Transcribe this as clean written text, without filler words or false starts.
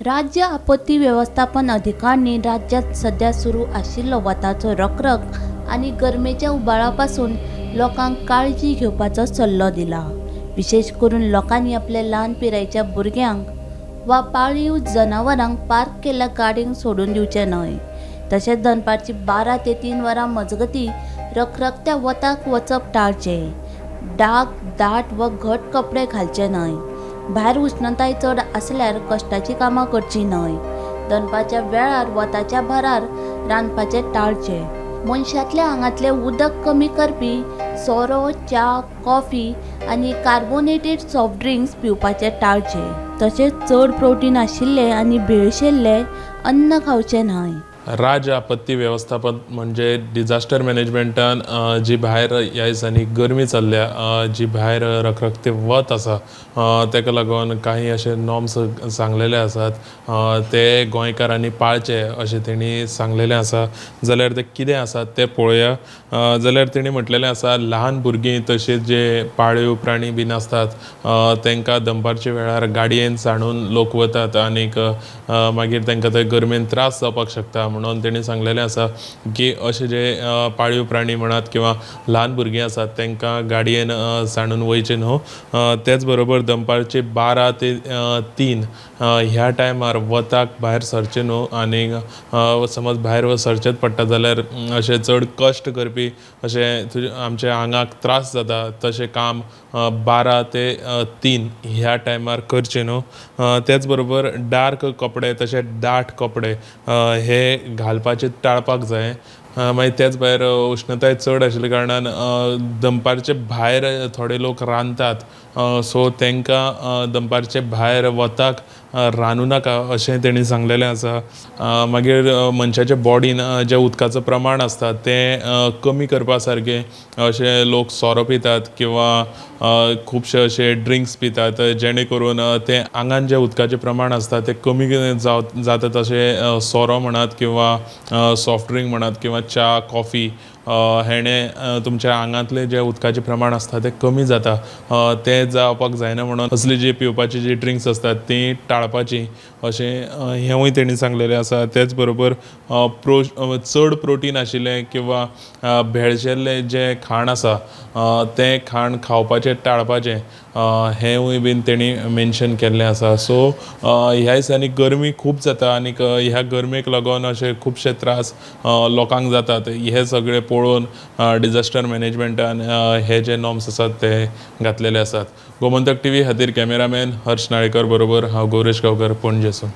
राज्य आपत्ती वेवस्थापन अधिकाऱ्यांनी राज्यांत सध्या सुरू आशिल्लो वताचो रखरख आनी गरमेच्या उबाळा पासून लोकांक काळजी घेवपाचो सल्लो दिला. विशेश करून लोकांनी आपल्या ल्हान पिरायेच्या भुरग्यांक वा पाळीव जनावरांक पार्क केल्ल्या गाडयेंक सोडून दिवचें न्हय. तशेंच दनपारची 12 ते 3 वरां मजगतीं रखरखत्या वताक वचप टाळचें. डाग, दाट वा घट कपडे घालचे न्हय. भायर उश्णताय चड आसल्यार कश्टाचीं कामां करचीं न्हय. दनपारच्या वेळार वताच्या भारार रांदपाचें टाळचें. मनशांतल्या आंगांतलें उदक कमी करपी सोरो, च्या, कॉफी आनी कार्बोनेटेड सॉफ्ट ड्रिंक्स पिवपाचें टाळचें. तशेंच चड प्रोटीन आशिल्लें आनी भेळशेल्लें अन्न खावचें न्हय. राज्य आपत्ती वेवस्थापन म्हणजे डिजास्टर मॅनेजमेंटान जी भायर ह्या दिसांनी गरमी चल्ल्या, जी भायर रखरखते वत आसा, ताका लागून काही अशे नॉर्म्स सांगलेले आसात, ते गोंयकारांनी पाळचे अशें तेणी सांगलेलें आसा. जाल्यार ते कितें आसात ते पळोवया. जाल्यार तेणी म्हटलेलें आसा, ल्हान भुरगीं तशेंच जे पाळीव प्राणी बीन आसतात तांकां दनपारच्या वेळार गाडयेन सांडून लोक वतात आनीक मागीर तांकां थंय गरमेन त्रास जावपाक शकता. म्हणून तेणी सांगलेलें आसा की अशे जे पाळीव प्राणी म्हणात किंवा ल्हान भुरगीं आसात तांकां गाडयेन सांडून वयचें न्हू. तेच बरोबर दनपारचे 12 ते 3 ह्या टायमार वताक भायर सरचें न्हू आनी समज भायर सरचेंच पडटा जाल्यार अशें चड कश्ट करपी अशें आमच्या आंगाक त्रास जाता तशें काम 12 ते 3 ह्या टायमार करचें न्हू. तेच बरोबर डार्क कपडे तशें दाट कपडे हे घालपाचे टाळपाक जाय. मागीर तेच भायर उश्णताय चड आशिल्ल्या कारणान दनपारचे भायर थोडे लोक रांदतात, सो तांकां दनपारचे भायर वताक रांदूं नाका अशें तेणी सांगलेलें आसा. मागीर मनशाच्या बॉडीन जें उदकाचो प्रमाण आसता तें कमी करपा सारकें अशें लोक सोरो पितात किंवा खुबशे अशे ड्रिंक्स पितात, जेणे करून तें आंगान जें उदकाचें प्रमाण आसता तें कमी जाता. तशें सोरो म्हणात किंवा सॉफ्ट ड्रिंक म्हणात किंवा च्या, कॉफी हेणें तुमच्या आंगांतलें जें उदकाचें प्रमाण आसता तें कमी जाता. तें जावपाक जायना म्हणून असली जी पिवपाची जी ड्रिंक्स आसतात तीं टाळपाचीं अशें हेंवूय तेणी सांगलेलें आसा. तेच बरोबर चड प्रोटीन आशिल्लें किंवा भेळशेल्लें जें खाण आसा तें खाण खावपाचें टाळपाचें हेंवूय बीन तेणी मेन्शन केल्लें आसा. सो ह्या दिसांनी गरमी खूब जाता आनीक ह्या गरमेक लागून अशे खुबशे त्रास लोकांक जातात. हे सगळे पळोवन डिजास्टर मॅनेजमेंटान हे जे नॉर्म्स आसात ते घातलेले आसात. गोमंतक टीव्ही खातीर कॅमेरामॅन हर्ष नाळेकर बरोबर हांव गौरेश गांवकर, पणजेसून.